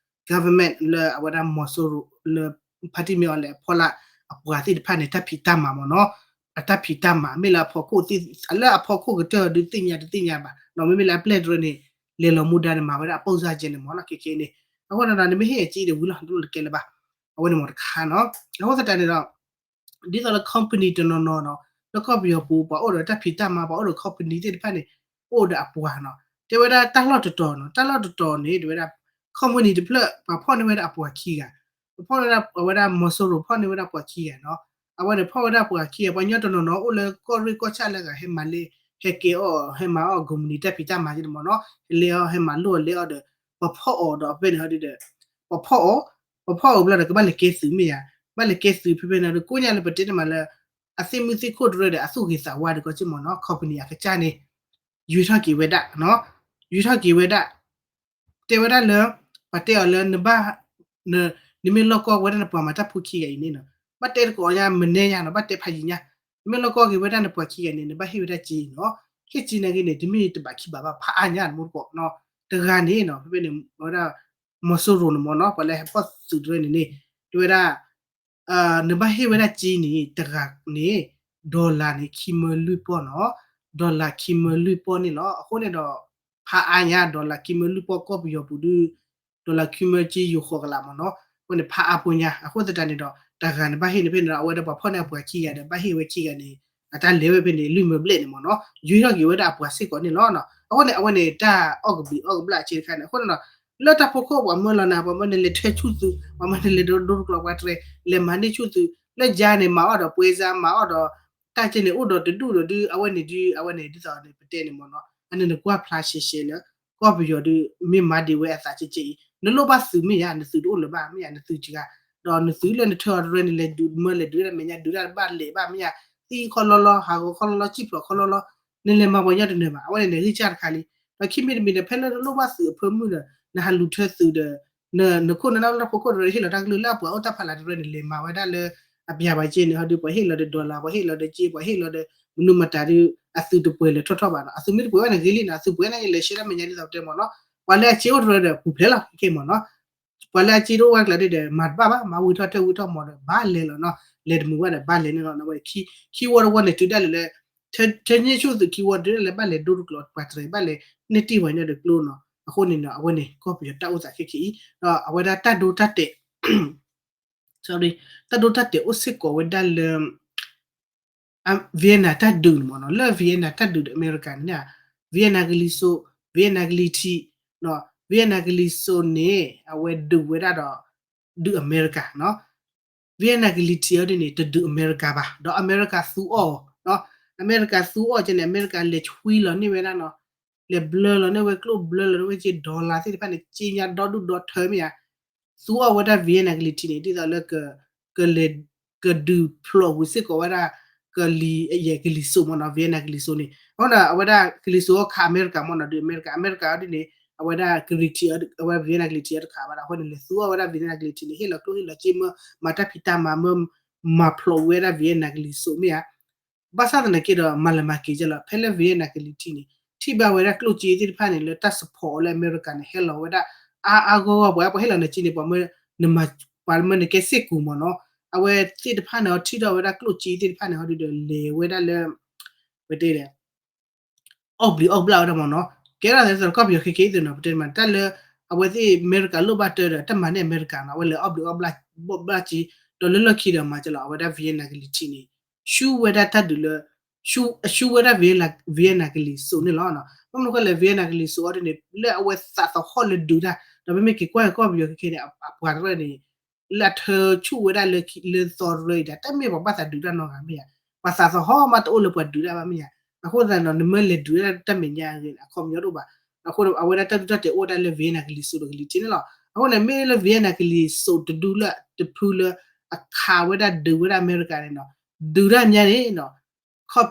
government လၢအဝဲဒၣ်မီၤစိရိၤ လၢဖါတံၢ်မ့ၢ်အီၤလဲၣ်အဖီလာ် အပှၤသ့ၣ်တဖၣ်န့ၣ် တၢ်ဖံးတၢ်မၤမ့ၢ်နီၤ, အတၢ်ဖံးတၢ်မၤ မ့ၢ်လၢအဖီခိၣ်သ့ၣ် လၢအဖီခိၣ်ကတၢၢ်ဒုးသ့ၣ်ညါတသ့ၣ်ညါဘၣ်, မ့မ့ၢ်လၢအပျဲၢ်တရၢန့ၣ် လဲၤလီၤမူဒါန့ၣ် မၤဝဲဒၣ်အပိၢ်စၢ်ကဲန့ၣ်မ့ၢ်နီၤ, ခဲကဲန့ၣ် အဃိဒီး နမ့ၢ်ဟ့ၣ်အစံၣ်ဒီးဝံၤလီၤ ဒိၣ်တကဲလၢၤဘၣ်, အဝဲန့ၣ်မ့ၢ်တခါနီၤ, အဃိသတးန့ၣ်ဒီး ဒ်သိးလၢ company တနီၤနီၤနီၤ လၢကီၢ်ပယီၤပူၤ ပှၤအိၣ်ဒီးတၢ်ဖံးတၢ်မၤ ပှၤအိၣ်ဒီး company သ့ၣ်တဖၣ်န့ၣ် အိၣ်ဒီးအပှၤနီၤ, တဲဝဲဒၣ်တၢ်လီၢ်တတီၤနီၤ, တၢ်လီၢ်တတီၤန့ၣ် တဲဝဲဒၣ် company တဖျၢၣ် ပှၤဖီၣ်န့ၢ်ဝဲဒၣ်အပှၤခံဂၤ, ပှၤဖီၣ်န့ၢ်ဝဲဒၣ် အဝဲဒၣ်မီၤစိရိၤ ဖီၣ်န့ၢ်ဝဲဒၣ်ပှၤခံဂၤနီၤ, အဝဲန့ၣ်ဖီၣ်ဝဲဒၣ်ပှၤခံဂၤ ပှၤကညီတနီၤနီၤ အိၣ်လၢကီၢ်ရ့ၣ်ကီၢ်ဆၣ်လၢအဂၤ ဟဲမၤလၢ ဟဲကဲအီၣ် ဟဲမၤအီၣ် company တၢ်ဖံးတၢ်မၤက့န့ၣ်မ့ၢ်နီၤ, ဟဲလဲၤအီၣ် ဟဲမၤလိအီၣ်လဲၤအီၣ်ဒီး ပှၤဖီၣ်အီၤဒီး ဖဲဖဲန့ၣ်ဟီဒုဒီး ပှၤဖီၣ်အီၤ, ပှၤဖီၣ်အီၤဘျီဒီး ကဘၣ်လဲၤကဲသုးမ့ၢ်ဧါ, ဘၣ်လဲၤကဲသုးဖဲဖဲန့ၣ်ဒီး ကိးညါလၢပတဲတမးလၢ အသ့ၣ်မုၢ်သ့ၣ်ခိၣ်တရၢဒီး အသူၣ်ဂ့ၤသးဝါဒ်ကီးက့မ့ၢ်နီၤ, company အကစၢ်န့ၣ် ယွံထီၣ်က့ၤဝဲဒၣ်, ယွံထီၣ်က့ၤဝဲဒၣ်, တဲဝဲဒၣ်လၢ ပှၤတဲအီၤလၢ နဘၣ် နမ့ၢ်လီၢ်ကီၢ်ဝဲဒၣ်နပှၤမၤတၢ်ဖိခံဂၤအံၤန့ၣ်နီၤ, ဘၣ်တဲတကိးညါ မနဲညါနီၤ, ဘၣ်တဲဖးယံာ်ညါ, နမ့ၢ်လီၢ်ကီၢ်က့ၤဝဲဒၣ်နပှၤခံဂၤန့ၣ် နဘၣ်ဟ့ၣ်ဝဲဒၣ်စ့နီၤ, ဟ့ၣ်စ့နာ်က့န့ၣ် တမ့ၢ်တဘးခံဘးဘၣ် ဖးအါညါတမူတကိးနီၤ, တဂၤန့ၣ်နီၤ ဖဲဖဲန့ၣ် ဝဲဒၣ် မီၤစိရိၤန့ၣ်မ့ၢ်နီၤ ပှၤလၢဟဲဖီၣ်သုးတရၢန့ၣ်န့ၣ် တဲဝဲဒၣ် နဘၣ်ဟ့ၣ်ဝဲဒၣ်စ့န့ၣ် တဂၤန့ၣ် dollar န့ၣ် ခံမၢလွံၢ်ပီၢ်နီၤ, dollar ခံမၢလွံၢ်ပီၢ်န့ၣ်လီၤ. အဃိန့ၣ်ဒီး ဖးအါညါ dollar ခံမၢလွံၢ်ပီၢ် ကီၢ်ပယီၤပူၤဒုး dollar ခံမၢစ့ယိၤဃီၤကလာ်မ့ၢ်နီၤ, အဃိန့ၣ် ဖးအါဖိညါ အဃိသတးန့ၣ်ဒီး တဂၤန့ၣ်ဘၣ်ဟ့ၣ်န့ၣ်ဖဲန့ၣ်ဒီး အဝဲဒၣ်ပှၤဖီၣ်န့ၢ်အပှၤခံဂၤဒီး ဘၣ်ဟ့ၣ်ဝဲခံဂၤန့ၣ် အတၢ်လဲၤဝဲဖဲန့ၣ် လွံၢ်မၢဘျဲၣ်န့ၣ်မ့ၢ်နီၤ, ယွံထီၣ်က့ၤဝဲဒၣ်အပှၤစ့ၢ်ကီးန့ၣ်လီၤ. အဃိန့ၣ် အဝဲန့ၣ်တၢ်အီၣ်ကဘျံးအီၣ်ကဘျၣ်အစ့တခါန့ၣ် အဃိန့ၣ်ဒီး လၢတၢ်ဖီခိၣ်ပှၤမၢလီၤနၤ ပှၤမၢန့ၣ်လဲၤထၢဆူၣ်သုး ပှၤမၢန့ၣ်လဲၤဒိဒိတကျိးပှၤတြဲၤ လဲၤမၤန့ၢ်ဆူၣ်သုး လၢယါန့ၣ် မၤအီၣ်ဒီးပှဲၤစါ မၤအီၣ်ဒီး တၢ်ကဲန့ၣ်အိၣ်ဒီးတဒူၣ်ဒီးဒုး အဝဲန့ၣ်ဒုး အဝဲန့ၣ်ဒ်သိးန့ၣ် ပတဲန့ၣ်မ့ၢ်နီၤ အန့ၣ်နကွၢ်ဖျါရှဲရှဲလၢ ကီၢ်ပယီၤဒုး မ့ၢ်မၤဒံးဝဲအသးကဲကဲအံၤ နလိၣ်ဘၣ်သုးမ့ၢ်ယါ နသုးတအိၣ်လၢၤဘၣ် မ့ၢ်ယါ နသုးစှၤ ဒီးနသုးလၢနထၢအီၤတရၢန့ၣ် လဲၤဒုးမၢလဲၤဒုးဒၣ်မဲာ်ညါ ဒုးတၢ်တဘၣ်လဲၤဘၣ်မ့ၢ်ဧါ, သံခီလီလီ ဟးဂီၤခီလီလီ စံၣ်ဖျိးခီလီလီ နလဲၤမၤပှၤညီတနၢၤဘၣ်. အဝဲန့ၣ်န့ၣ် ဂံၢ်စၢ်တခါလံ. ဒီးခံမံၤတမံၤန့ၣ် ဖဲလၢနလိၣ်ဘၣ်သုးအဖၢမုၢ်ဒီး နဟးလူၤထၢသုးဒီး နခိၣ်နနၢ်လၢဖိခိၣ်တရၢ ဟ့ၣ်လီၤတၢ်ကလုၢ်လၢအပှၤအိၣ်တၢ်ဖးလၢ်တရၢန့ၣ် လဲၤမၤဝဲဒၣ်လၢ အပျၤပှၤက့န့ၣ် ဟီဒီး ပှၤဟ့ၣ်လီၤဒီး dollar ပှၤဟ့ၣ်လီၤဒီးက့ ပှၤဟ့ၣ်လီၤဒီး မနုၤမတၤဒီး အသုးတပှဲၤလၢၤထီၣ်ထီၣ်ဘၣ်နီၤ. အသုးမ့ၢ်တပှဲၤဝဲန့ၣ်ဂ့ၤလံနီၤ, အသုးပှဲၤန့ၣ် လဲၤဆှၢတၢ်မဲာ်ညါဒ်သိးပတဲမ့ၢ်နီၤ. ပှၤလၢအစ့အိၣ်တရၢဒီး ပူၤဖျဲးလီၤခဲခဲမ့ၢ်နီၤ. ပှၤလၢအစ့တအိၣ်ဝဲကျါဒ်ဒီး မၤတဘၣ်ဘၣ်, မၤဝံၤထီၣ်ထဲဝံၤထီၣ်မ့ၢ်ဒီး ဘၣ်လဲၤလီၤနီၤ, လဲၤတမုာ်ဘၣ်ဒီး ဘၣ်လဲၤန့ၣ်လီၤ. ခံဝီတဝီန့ၣ် တုၤဒၣ်လဲာ်လၢ ထဲန့ၢ်ဆူၣ်သုးခံဝီတုၤဒၣ်လဲာ် ဘၣ်လဲၤဒိတကျိၤ ပှၤတရံးဘၣ်လဲၤ န့ၢ်တံၢ်ပှၤညီဒီးကျိနီၤ. အဃိန့ၣ်နီၤ အဝဲန့ၣ် ကီၢ်ပယီၤတၢ်အိၣ်သးခဲခဲအံၤ ဒီးအဝဲဒၣ်တၢ်ဒိတၢ်တဲာ် တၢ်ဒိတၢ်တဲာ်အိၣ်စ့ၢ်ကီးဝဲဒၣ်လၢ Vietnam တၢ်ဒုးန့ၣ်မ့ၢ်နီၤ, လၢ Vietnam တၢ်ဒုးဒီးအမဲရကၤန့ၣ် Vietnam ကလံၤစိး, Vietnam ကလံၤထံး, Vietnam ကလံၤစိးန့ၣ် အဝဲဒုးဝဲဒၣ်ဒီး ဒုးအမဲရကၤနီၤ. Vietnam ကလံၤထံးအီၤဒ်န့ၣ် တဒုးအမဲရကၤဘၣ်, ဒီးအမဲရကၤသူအီၤ, အမဲရကၤသူအီၤကဲန့ၣ် အမဲရကၤလဲၤဆွံလီၤန့ၢ်ဝဲဒၣ်နီၤ, လဲၤဘျၢလီၤန့ၢ်ဝဲကျိၣ်ဘျၢလီၤန့ၢ်ဝဲက့ dollar သ့ၣ်တဖၣ်န့ၣ် က့ညါဒီဒူၣ်ဒီထၢမ့ၢ်ဧါ သူအီၤဝဲဒၣ် Vietnam ကလံၤထံးန့ၣ် ဒ်သိးလၢ ကလဲၤ ကဒုးဖျိးဝံၤစ့ၢ်ကီးဝဲဒၣ် ကလံၤယဲၢ်ကလံၤစိးမ့ၢ်နီၤ, Vietnam ကလံၤစိးန့ၣ် အဃိဒီး အဝဲဒၣ်ကလံၤစိးအီၤခးအမဲရကၤမ့ၢ်နီၤ, ဒုးအမဲရကၤ, အမဲရကၤအီၤဒ်န့ၣ် အဝဲဒၣ်ကလံၤထံး အဝဲ Vietnam ကလံၤထံးအီၤတခးဘၣ်ဒီး အဃိန့ၣ် လဲၤသူအီၤဝဲဒၣ် Vietnam ကလံၤထံးန့ၣ် ဟ့ၣ်လီၤကျိၣ်ဟ့ၣ်လီၤစ့မ့ၢ် မၤတၢ်ဖံးတၢ်မၤမ့ၢ် မၤဖျိးဝဲဒၣ် Vietnam ကလံၤစိးမ့ၢ်ဧါ ဘၣ်ဆၣ်သနာ်က့ဒီး မၤလၢမၤက့ၤကလီၤ ဖဲလၢ Vietnam ကလံၤထံးန့ၣ် ထံၣ်ဘၣ်ဝဲဒၣ်ကျိၣ်စ့သ့ၣ်တဖၣ်န့ၣ် လၢတၢ် support လၢအမဲရကၤန့ၣ် ဟဲလီၤဝဲဒၣ် အါအါဂီၢ်ဂီၢ် ပှၤ ပှၤဟ့ၣ်လီၤနၤစ့န့ၣ် ပှၤမၢ နမၤ ပှၤမၢနကဲစ့ၢ်ကီးမ့ၢ်နီၤ, အဝဲသ့ၣ်တဖၣ်န့ၣ် ထံၣ်ထီၣ်ဝဲဒၣ်ကျိၣ်စ့သ့ၣ်တဖၣ်န့ၣ် ဟီဒုဒီးလဲၤဝဲဒၣ်လၢ ပတဲလဲၣ် အီၣ်ဘျံးအီၣ်ဘျၣ်ဝဲဒၣ်မ့ၢ်နီၤ, ကဲထီၣ်သးဒ်သိးကီၢ်ပယီၤခဲခဲအံၤသ့ၣ်နီၤ, ပတဲမး တၢ်လၢ အဝဲသ့ၣ်အမဲရကၤလိၣ်ဘၣ်တၢ်ဒီး တၢ်မၤန့ၢ်အမဲရကၤနီၤ, အဝဲလဲၤအီၣ်ဘျံးအီၣ်ဘျၣ်စ့ ဒီးလၢလီၢ်ခံဒီးမၤကလီၤ အဝဲဒၣ် Vietnam ကလံၤထံးန့ၣ် ဆူဝဲဒၣ်တၢ်ဒုးလၢ အဆူဝဲဒၣ် Vietnam ကလံၤစိးန့ၣ်လီၤ. ဘၣ်မနုၤဃိလဲၣ် Vietnam ကလံၤစိးအီၤဒ်န့ၣ် လၢအဝဲသးသဟီၣ်လၢဒုးတၢ် ဒီးပမ့ၢ်က့ၤကွၢ်ကီၢ်ပယီၤခဲခဲန့ၣ် အပှၤတရၢန့ၣ် လၢအထၢဆူၣ်ဝဲဒၣ်လၢသီတရၢအံၤဒီး တမ့ၢ်ပှၤဘၣ်သးဒုးတၢ်နီတဂၤမ့ၢ်ဧါ, ပှၤသးသဟီၣ်မးတအိၣ်လၢပှၤဒုးတၢ်ဘၣ်မ့ၢ်ဧါ, အဃိသတးဒီး နမ့ၢ်လဲၤဒုးတၢ်တၢ်မဲာ်ညါအဂ့ၢ်န့ၣ် အခီပညီတအိၣ်ဘၣ်, အဃိအဝဲဒၣ်တၢ်ဒိတၢ်တဲာ်အိၣ်ဝဲဒၣ်လၢ Vietnam ကလံၤစိးဒီးကလံၤထံးန့ၣ်လီၤ. အဃိန့ၣ် မ့ၢ်လၢ Vietnam ကလံၤစိးတဒုလၢတဖုလၢ အခးဝဲဒၣ်ဒုးဝဲဒၣ်အမဲရကၤန့ၣ်နီၤ, ဒုးတၢ်ညါန့ၣ်နီၤ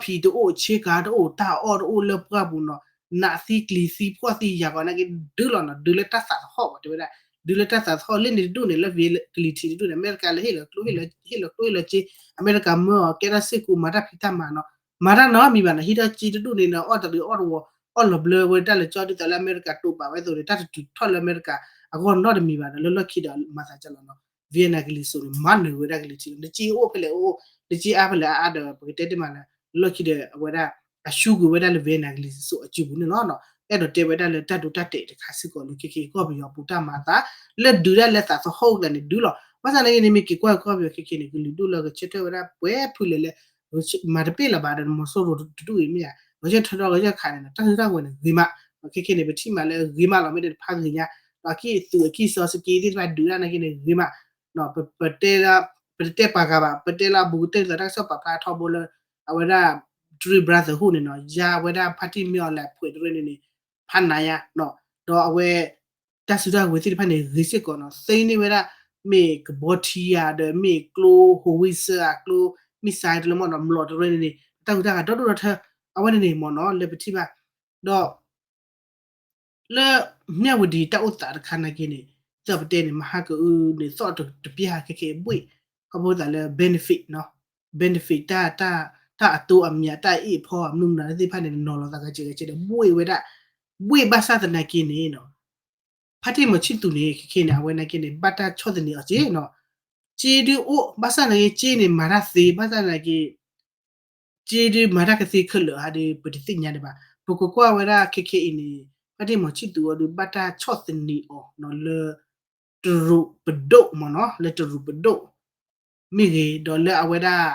ခီၣ်ဖံးတအိၣ် ဆ့ကၤတအိၣ် တၢ်အီၣ်တအိၣ်လၢပှၢ်ပူၤနီၤ, နးသံကျံၤသံဖှီၣ်သံယာ်ကီးနာ်က့ ဒုးလီၤနီၤ, ဒုးလၢတၢ်သးသဟီၣ်ဘၣ် တဲဝဲဒၣ်, ဒုးလၢတၢ်သးသဟီၣ်လၢန့ၣ်တဒူၣ်န့ၣ် လၢ Vietnam ကလံၤထံးတဒူၣ်န့ၣ် အမဲရကၤလၢဟ့ၣ်လီၤကျိၣ်ဟ့ၣ်လီၤ ဟ့ၣ်လီၤကျိၣ်ဟ့ၣ်လီၤစ့ အမဲရကၤမၢအီၤ ကဲတၢ်စ့ၢ်ကီးမၤတၢ်ဖံးတၢ်မၤနီၤ, မၤတၢ်နီတမံၤဘၣ်နီၤ, ဟံးထီၣ်စ့တဒူၣ်န့ၣ်နီၤ အီၣ်တရံးအီၣ်တဝီၤ အီၣ်လီၤဘျၢဝဲတၢ်လၢကၠီဒ်သိးလၢအမဲရကၤတိာ်ပာ်ဝဲအသိးန့ၣ် တၢ်တတုၤထီၣ်လၢအမဲရကၤအဂီၢ်နီတမံၤဘၣ်ဒီး လၢလီၢ်ခံဒီးမၤသးကလီၤနီၤ Vietnam ကလံၤစိးန့ၣ် မၤနၢၤဝဲဒၣ်ကလံၤထံးလီၤ, နစ့အိၣ်ဖဲလဲၣ်အိၣ် နစ့အါဖဲလဲၣ်အါဒီး ပကတဲတ့ၢ်မးလၢ လၢလီၢ်ခံဒီးအဝဲဒၣ် အဆူကွံာ်ဝဲဒၣ်လၢ Vietnam ကလံၤစိးအစုပူၤန့ၣ်လီၤ. အဲၣ်ဒိးတဲဝဲဒၣ်လၢတၢ်ဒိတၢ်တဲာ်တခါစ့ၢ်ကီးလၢခဲခဲအံၤ ကီၢ်ပယီၤပူၤတၢ်မၤအသး လၢဒုးဒၣ်လၢသးသဟီၣ်ကျါန့ၣ်ဒုးလီၤ. ဘၣ်ဆၣ်နာ်က့န့ၣ် မ့ၢ်က့ၤကွၢ်ကီၢ်ပယီၤခဲခဲန့ၣ် ကလုာ်ဒူၣ်လၢကဆၢထၢၣ်ဝဲဒၣ်ပှဲၤဖုလဲၣ်လၢ မၤတပ့ၢ်လၢၤဘၣ်ဒီး မီၤစိရိၤတဒူၣ်အံၤမ့ၢ်ဧါ, ဂဲၤဆၢထၢၣ်ထီၣ်ဂဲၤဆၢထၢၣ်ခးန့ၣ် တၢ်စုတၢ်ဝဲၤန့ၣ်ဂ့ၤမး, ခဲခဲန့ၣ် ပထံၣ်မးလၢဂ့ၤမးလီၤ မ့ၢ်တဖးဂ့ၤညါ, ဒီးအကံၢ်သုးအကံၢ်စီဆက့သ့ၣ်တဖၣ်ဒုးတၢ်နာ်က့န့ၣ်ဂ့ၤမး, ပတဲလၢ ပတတဲပှၤဂၤဘၣ် ပတဲလၢအဘူးကတၢၢ်ဒ်သိးတၢ်ကစီၣ်ပာ်ဖျါထီဘိလၢ အဝဲဒၣ် Three Brotherhood န့ၣ်နီၤ ယါဝဲဒၣ်ဖါတံၢ်မ့ၢ်အီၤလဲၤဖှဲးတရၢန့ၣ်န့ၣ် ဖးနးယါ, ဒီးအဝဲ တၢ်စုတၢ်ဝဲၤသ့ၣ်တဖၣ်န့ၣ် ဂ့ၤစ့ၢ်ကီးနီၤ သ့န့ၢ်ဝဲဒၣ် မ့ၢ်ကဘီထံဧါ ဒီးမ့ၢ်ကျိ howitzer ဧါ ကျိ missile တလၢမ့ၢ်နီၤ မျိာ်တရၢန့ၣ်န့ၣ် တၢ်ဂုၤတၢ်ဂၤဒီဒူၣ်ဒီထၢ အဝဲန့ၣ်န့ၣ်မ့ၢ်နီၤ လၢပထံၣ်ဘၣ် ဒီး လၢ မြဝတီ တၢ်အိၣ်သးတခါနာ်က့န့ၣ် ဒ်သိးပတဲန့ၣ် မဟါကအုန့ၣ်သီၣ်တပျၢ်ခဲခဲဘှ့ၣ် ခီဖျိသးလၢ benefit နီၤ benefit တၢ် တၢ်အတိအမျး တၢ်အ့ၣ်အဖီ မနုၤမနုၤသ့ၣ်တဖၣ်န့ၣ် နီၤလီၤသးဂၤစဲးဂၤစဲးဒီး ဘှ့ၣ်ဝဲဒၣ် ဘှ့ၣ်ဘၣ်ဆၣ်သနာ်က့န့ၣ်နီၤ ဖါတံၢ်မီၤဆံၣ်သူးန့ၣ် ခဲခဲန့ၣ် အဝဲနာ်က့န့ၣ် ဘၣ်တၢ်ဆီၣ်သနံးအီၤစ့နီၤ စ့ဒုအိၣ် ဘၣ်ဆၣ်သနာ်က့ စ့န့ၣ် မၤတၢ်သ့ ဘၣ်ဆၣ်သနာ်က့ စ့ဒုမၤတၢ်ကသ့ခဲလၢာ်ဧါဒီး ပတသ့ၣ်ညါဒံးဘၣ်. ပကကွၢ်ဝဲဒၣ်ခဲခဲအံၤန့ၣ် ဖါတံၢ်မီၤဆံၣ်သူးအီၤဒုး ဘၣ်တၢ်ဆီၣ်သနံးအီၤနီၤ လၢ တရူးပဒိၣ်မ့ၢ်နီၤ လၢတရူးပဒိၣ် မ့ၢ်ဂ့ၤ ဒီးလၢအဝဲဒၣ်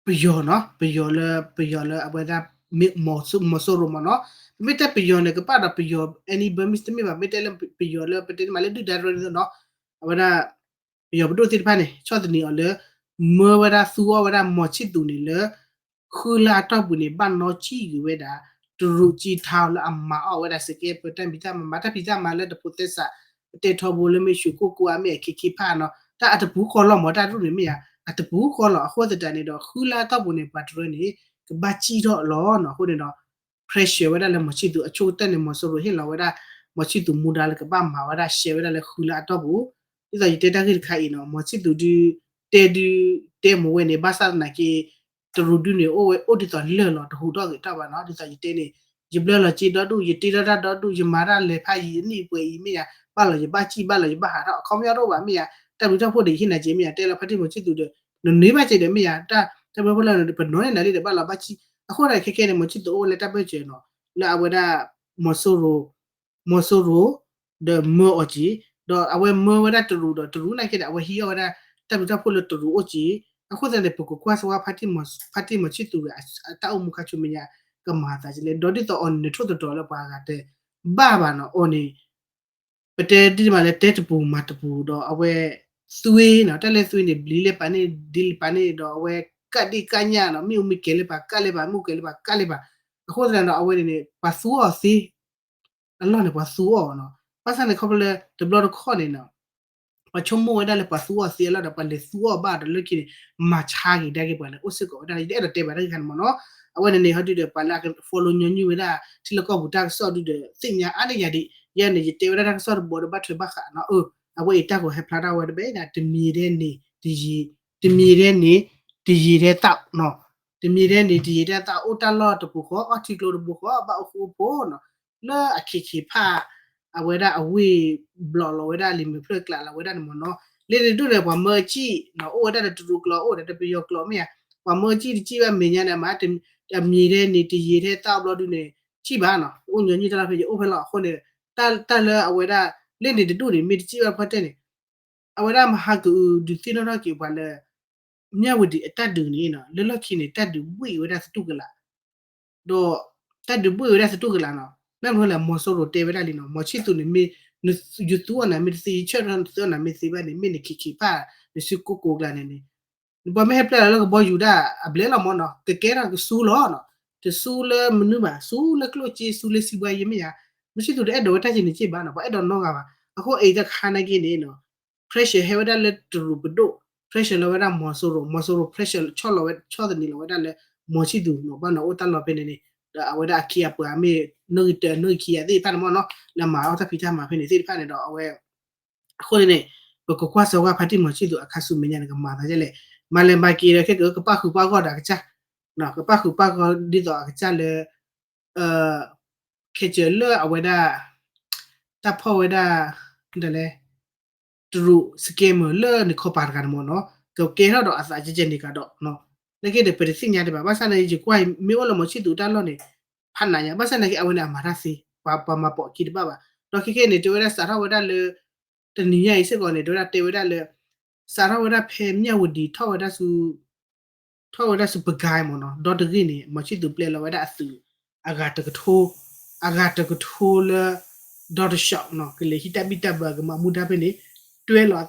ပယီၤနီၤ ပယီၤလၢ ပယီၤလၢအဝဲဒၣ် မီၤစိရိၤမ့ၢ်နီၤ ပမ့ၢ်တဲပယီၤန့ၣ် ကပာ်ဒီးပယီၤ any Burmese တမ့ၢ်ဘၣ် မ့ၢ်တဲလၢပယီၤလၢပတဲမးလၢဒုၣ်ဒါတရၢန့ၣ်နီၤ အဝဲဒၣ် ပယီၤပဒိၣ်သ့ၣ်တဖၣ်န့ၣ် ဆီၣ်သနံးအီၤလၢ မၢဝဲဒၣ်သူအီၣ်ဝဲဒၣ်မီၤဆံၣ်သူးန့ၣ်လၢ ဃုလါအတီၢ်ပူၤန့ၣ် ဘၣ်နီၣ်ဆံၣ်က့ၤဝဲဒၣ် တရူးကံထါလၢအမၤအီၣ်ဝဲဒၣ် စကဲပတၢ်ဖံးတၢ်မၤ မၤတၢ်ဖံးတၢ်မၤလၢတဖိးသဲစး ပတဲထီဘိလၢမ့ၢ် ရွှေကုက္ကို ဧါ မ့ၢ် အခံခံဖးနီၤ တၢ်အတပူၤဃီလီၤမး တၢ်တရူးန့ၣ်မ့ၢ်ဧါ အတပူၤဃီလီၤ. အဃိသတးန့ၣ်ဒီး ဃုလါအတီၢ်ပူၤန့ၣ် ပှၤတရၢန့ၣ် ကဘၣ်စံၣ်ထီၣ်လီၤနီၤ. အဃိန့ၣ်ဒီး pressure ဝဲဒၣ်လၢ မောင်ချစ်သူ အဆိကတၢၢ်န့ၣ် မီၤစိရိၤဟ့ၣ်လီၤဝဲဒၣ် မောင်ချစ်သူ မူဒါလၢကဘၣ်မၤဝဲဒၣ် ရှဲဝဲဒၣ်လၢဃုလါအတီၢ်ပူၤ ဒ်သိးယတဲတၢ်ဂ့ၢ်တခါအံၤနီၤ မောင်ချစ်သူ ဒုး တဲဒုး တဲမ့ၢ်ဝဲန့ၣ် ဘၣ်ဆၣ်သနာ်က့ တရူးဒုးန့ၣ် အိၣ်ဝဲအိၣ်ဒ်သိးလၢာ်လီၤ တဟူးထီၣ်ဂဲၤထီၣ်ဘၣ်နီၤ. ဒ်သိးယတဲန့ၣ် ယဘျၢလီၤစ့ဒီဒူၣ် ယတ့ထီၣ်တၢ်ဒီဒူၣ် ယမၤတၢ်လဲၤဖးယံာ်အနံၣ်ပှဲၤအံၤမ့ၢ်ယါ ဘၣ်လီၤယဘၣ်စံၣ် ဘၣ်လီၤယဘၣ်ဟးထီၣ် အခီပညီတအိၣ်ဘၣ်မ့ၢ်ယါ တၢ်ဘျုးတၢ်ဖှိၣ်ဒီးယဟ့ၣ်နၤက့မ့ၢ်ယါ တဲလၢဖါတံၢ် မောင်ချစ်သူ ဒီး နနွံဘၣ်က့ဒီးမ့ၢ်ယါ တၢ် တၢ်ဘျုးတၢ်ဖှိၣ်လၢပနီၤန့ၢ်နၤလံဒီးဘၣ်လီၤဘၣ်စံၣ် အဃိန့ၣ် ခဲခဲန့ၣ် မောင်ချစ်သူ အိၣ်ဝဲလၢတၢ်ဘၢၣ်စၢၤနီၤ လၢအဝဲဒၣ် မီၤစိရိၤ မီၤစိရိၤ ဒီးမၢအီၤက့ၤ ဒီးအဝဲမၢဝဲဒၣ်တရူးဒီးတရူးနာ်က့ဒီး အဝဲဟံးအီၣ်ဝဲဒၣ် တၢ်ဘျုးတၢ်ဖှိၣ်လၢတရူးအိၣ်က့ၤ အဃိသတးန့ၣ် ပကကွၢ်စ့ၢ်ဝါ ဖါတံၢ် မောင်ချစ်သူ ဒီး အတၢ်အိၣ်မူခါဆူမဲာ်ညါ ကမၤသးဒ်လဲၣ် ဒီးဒ်သိးအီၤန့ၣ် နထိၣ်သတြီၤလၢပှၤဂၤတဲ ဘၣ်ဘၣ်နီၤ အီၤန့ၣ် ပတဲဒ်မးလၢတဲတပူၤမၤတပူၤဒီးအဝဲ သွေးနီၤ တၢ်လၢသွေးန့ၣ် ဘျံးလၢပာ်န့ၣ် ဒ်လၢပာ်န့ၣ်ဒီးအဝဲ ကၣ်ဒံၣ်ကၣ်ညၣ်နီၤ မ့ၣ်အူမ့ၢ်ကဲၤလၢပာ်ကၣ်လၢပာ် မ့ၣ်အူကဲၤလၢပာ်ကၣ်လၢပာ် အဃိသတးဒီးအဝဲန့ၣ်န့ၣ် ပှၤသူအီၤသ့ အလီၢ်န့ၣ် ပှၤသူအီၤနီၤ ဘၣ်ဆၣ်န့ၣ်ခီဖျိလၢတဘျီတခီၣ်န့ၣ်နီၤ ပှၤဆိကမိၣ်ဝဲဒၣ်လၢပှၤသူအီၤသ့အလီၢ်ဒီး ပှၤလဲၤသူအီၤဘၣ်ဒီးလၢခံန့ၣ် မၤဆါက့ၤဒၣ်က့ၤပှၤလၢအိၣ်စ့ၢ်ကီးဝဲဒၣ် ယတအဲၣ်ဒိးတဲဘၣ်တၢ်ဂ့ၢ်ခါန့ၣ်မ့ၢ်နီၤ အဝဲန့ၣ်န့ၣ် ဟီဒုဒီး ပှၤလၢအက follow ညီနုၢ်ဝဲဒၣ် ထံလီၢ်ကီၢ်ပူၤတၢ်ကစီၣ်ဒုဒီး သ့ၣ်ညါအါန့ၢ်ယၤဒံး ယဲန့ၣ် ယတဲဝဲဒၣ်တၢ်ကစီၣ်တဘီဒီးဘၣ်ထွဲဘၣ်ဃးနီၤ အဝဲအံၤတၢ်ကီဟဲဖျါထီၣ်ဝဲတဘ့ၣ်ဒၣ် တမံၤဒဲးန့ၣ် တယံာ် တမံၤဒဲးန့ၣ် တယံာ်ဒဲးသၣ်နီၤ တမံၤဒဲးန့ၣ် တယံာ်ဒဲးသၣ် အိၣ်တၢ်လီၢ်တပူၤဃီ အီၣ်ထံကျိတပူၤဃီ ဘၣ်အိၣ်ဃူအိၣ်ဖိးနီၤ လၢအခ့ခ့ဖး အဝဲဒၣ်အဝ့ၢ်ဘျီးလီၤဝဲဒၣ်လံာ်မဲာ်ဖျၢၣ်ကျးလီၤဝဲဒၣ်န့ၣ်မ့ၢ်နီၤ လၢန့ၣ်ဒိၣ်န့ၣ် ပှၤမၢအစံၣ်နီၤ အိၣ်ဝဲဒၣ်ဒီးတရူးကျိာ် အိၣ်ဝဲဒၣ်ဒီးပယီၤကျိာ်မ့ၢ်ဧါ ပှၤမၢအစံၣ်တစံၣ်ဘၣ်မဲာ်ညါန့ၣ် မ့ၢ်တမံၤဒဲးန့ၣ် တယံာ်ဒဲးသၣ်ဘျီဒုန့ၣ် စံၣ်ဘၣ်နီၤ အိၣ်ညီနုၢ်တၢ်လီၢ်ဖဲယအိၣ်ဖဲလီၤအဃိန့ၣ် တၢ်လၢအဝဲဒၣ် လၢန့ၣ်တဒိၣ်န့ၣ် မ့ၢ်တစံၣ်ဘၣ်ဖဲတဲန့ၣ် အဝဲဒၣ်မဟါကအုးဒုးသ့ၣ်နီၣ်ထီၣ်က့ၤပှၤလၢ မၠၣ်ဝတံၤအတၢ်ဒုးန့ၣ်နီၤ လၢလီၢ်ခံန့ၣ် တၢ်ဒုးဘှံၣ်ဝဲဒၣ်သတူၢ်ကလာ် ဒီးတၢ်ဒုးဘှံၣ်ဝဲဒၣ်သတူၢ်ကလာ်နီၤ မ့ၢ်မနုၤလဲၣ် မီၤစိရိၤတဲဝဲဒၣ်လံနီၤ မောင်ချစ်သူ န့ၣ်မ့ၢ် ယသူအီၤနၤမ့ၢ်တသ့ ယဆၢထၢၣ်နၤမ့ၢ်တသ့ဘၣ်န့ၣ် မ့ၢ်နခ့ခ့ဖး နစုကိၢ်ကိၢ်ကျါန့ၣ်န့ၣ် နပှၤမ့ၢ်ဟဲပျဲလီၤလၢကဘီယူၤဒၣ် အဘျဲလီၤမ့ၢ်နီၤ ကကဲထီၣ်ကဆူလီၤနီၤ တဆူလၢမနုၤဘၣ် ဆူလၢကျိၣ်စ့ ဆူလၢစံးဘှါယဲမ့ၢ်ယါ မီၤစိရိၤတအဲၣ်ဒိးဝဲတၢ်က့န့ၣ်က့ဘၣ်နီၤ ပှၤအဲၣ်ဒိးနီတဂၤဘၣ် အဃိအံၤတခါနာ်က့န့ၣ်နီၤ pressure ဟဲဝဲဒၣ်လၢတရူးပဒိၣ် pressure လီၤဝဲဒၣ်မီၤစိရိၤ မီၤစိရိၤ pressure ဆီၣ်လီၤဝဲ ဆီၣ်သနံးလီၤဝဲဒၣ်လၢ မီၤစိရိၤနီၤ ဘၣ်နီၤအိၣ်တၢ်လီၢ်ဖဲန့ၣ်န့ၣ် ဒီးအဝဲဒၣ်အခံအပှၤမ့ၢ် နီၣ်ဂံၢ်တၢ နီၣ်ဂံၢ်ခံဂၤသ့ၣ်တဖၣ်န့ၣ်မ့ၢ်နီၤ လၢမၤအီၣ်တၢ်ဖံးတၢ်မၤဖဲန့ၣ်သ့ၣ်တဖၣ်န့ၣ်ဒီးအဝဲ အဃိန့ၣ်န့ၣ် ပကကွၢ်စၢၤဝဲဖါတံၢ်မီၤစိရိၤအခါဆူမဲာ်ညါန့ၣ် ကမၤသးဒ်လဲၣ် မၤလဲၤမၤက့ၤဒီးခဲကပၣ်ဃုာ်ပၣ်ဂီၢ်ဒီးအကစၢ် ကပၣ်ဃုာ်ပၣ်ဂီၢ်ဒ်သိးအကစၢ်လၢ ခဲကၢၤလၢအဝဲဒၣ် တၢ်ဖီၣ်ဝဲဒၣ် ဒ်လဲၣ် တရူး scammer လၢနခီပၤတဂၤန့ၣ်မ့ၢ်နီၤ ကကဲထီၣ်ဒီးအသးကဲကဲန့ၣ်ကဒီး နာ်က့ဒီး ပတသ့ၣ်ညါဒံးဘၣ် ဘၣ်ဆၣ်န့ၣ် ယကွၢ်မ့ၢ်အိၣ်လၢမီၤဆံၣ်သူးတၢ်လီၢ်န့ၣ် ဖးနးညါ ဘၣ်ဆၣ်နာ်က့ အဝဲန့ၣ်အမၤတၢ်သ့ ပှၤမၤပိာ်ခံတဘၣ်ဘၣ် ဒီးခဲကဲန့ၣ် တဲဝဲဒၣ်စးထီၣ်ဝဲဒၣ်လၢ တနံၤညါအံၤစ့ၢ်ကီးန့ၣ် တဲဝဲဒၣ်တဲဝဲဒၣ်လၢ စးထီၣ်ဝဲဒၣ်ဖဲမၠၣ်ဝတံၤ ထီၣ်ဝဲဒၣ်ဆူ ထီၣ်ဝဲဒၣ်ဆူပကါမ့ၢ်နီၤ ဒီတဂ့ၢ်န့ၣ် မီၤဆံၣ်သူးပျဲလီၤဝဲဒၣ်အသုး အဂၤတကထိ အဂၤတကထိလၢ ဒီတဆှီနီၤ ကလဲၤဟံးတၢ်ဘံၣ်တၢ်ဘၢကမၤမူဒါဖဲန့ၣ် တွဲလီၤ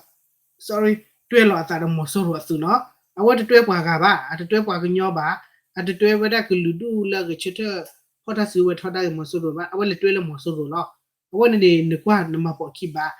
sorry တွဲလီၤအသးဒီးမီၤစိရိၤအသုးနီၤ အဝဲတတွဲပှၤဂၤဘၣ် အတတွဲပှၤကညီဘၣ် အတတွဲဝဲဒၣ်ကလုာ်ဒူၣ်လၢအဂဲၤဆၢထၢၣ် ဖီၣ်တၢ်စုဝဲထီဒါက့ၤမီၤစိရိၤဘၣ် အဝဲလဲၤတွဲလၢမီၤစိရိၤလီၤ အဝဲန့ၣ်န့ၣ် နကွၢ်နမၤပိာ်ခံဘၣ်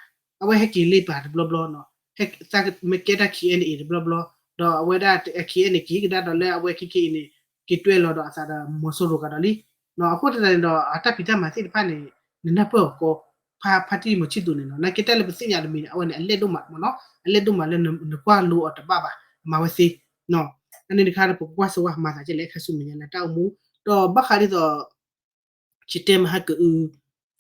အဝဲဟဲက့ၤလ့ပၤတဘျီဘျီနီၤ ဟဲသးမ့ၢ်ကဲတၢ် ခံအဲၣ်အဲၣ် တဘျီဘျီ ဒီးအဝဲဒၣ် ခံအဲၣ်အဲၣ် က့ၤကဒါဒီးလၢအဝဲခဲကနံၣ်အံၤန့ၣ် က့ၤတွဲလီၤဒီးအသးဒီးမီၤစိရိၤကဒီးလံ အဃိသတးန့ၣ်ဒီး အတၢ်ဖံးတၢ်မၤသ့ၣ်တဖၣ်န့ၣ် နနၢ်ပၢၢ်အီၤကီး ဖါတံၢ်မီၤဆံၣ်သူးန့ၣ်နီၤ နာ်က့တၢ်လၢပသ့ၣ်ညါတမံၤန့ၣ် အဝဲန့ၣ် အလဲၢ်ဒိၣ်မးမ့ၢ်နီၤ အလဲၢ်ဒိၣ်မးလၢနကွၢ်လိအီၤတဘၣ်ဘၣ် အမၤဝဲသ့ အန့ၣ်တခါဒီး ပကကွၢ်စၢၤဝဲမၤသးဒ်လဲၣ် ခါဆူမဲာ်ညါလၢတၢ်အိၣ်မူ ဒီးဘၣ်ဃးဒ်သိး ယတဲမဟါကအု